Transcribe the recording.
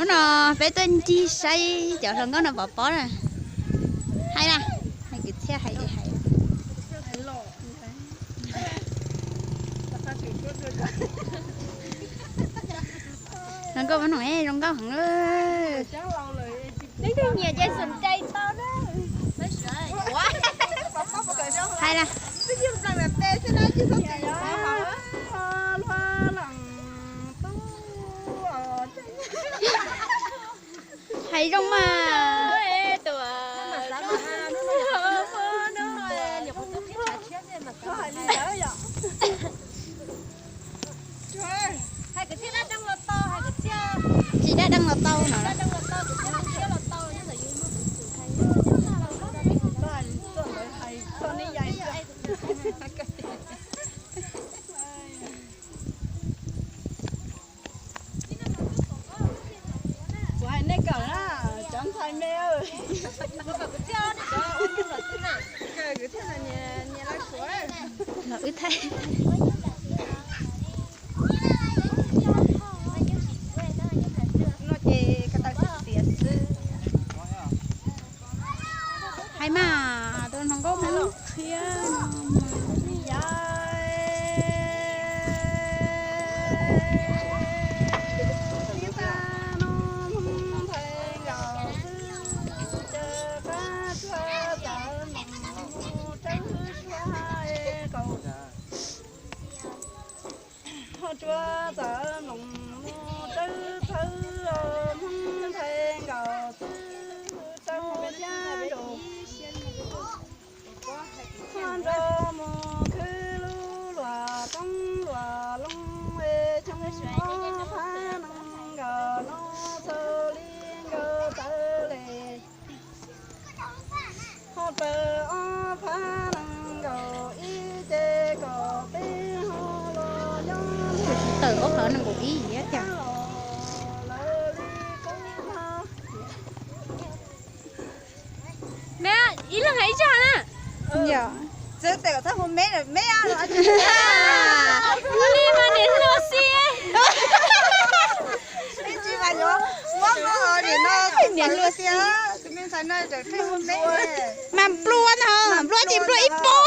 Hnub no peb tuaj ncig saib cov hluas nkauj no pov pob na. Hais na, hais kwv txhiaj hais li hais. Hluas nkauj Hmoob Noo zoo nkauj heev. Leej twg nyiam ces xum rais tau na. Hais na. Hais zoo mas. Tsis dab deej los tau no. Kuv hais nej kawm na, cov ntxhais me. Los wb thaij. No ces ko taw xiav xwb. Hais mas, tus hluas nkauj Hmoob qhia no mas. Ho tsuav txawv mloog mus tsawv txhawv, Hmoob nthe nkaus xwb rau yab nraum. Ho nrog mus khwv lub luam roob luam loo, xyoo ob phab nees nkaum no txhaum li nkaus tawv li. Ho tawm ob phab nees nkaum ib ces kaum peb ho los nyob. Tsis tawm ob phab nees nkaum ib thiab. Me, ib leeg hais ib zaj na. Yog, txawv tes kom txhob hu me, me. Ua li mas niam hluas xiab. Tsis mas yuav muab niam no niam hluas xiab, tus me ntxhais no tseem pheej hu me. Mas nplua no, nplua ces nplua ib pob.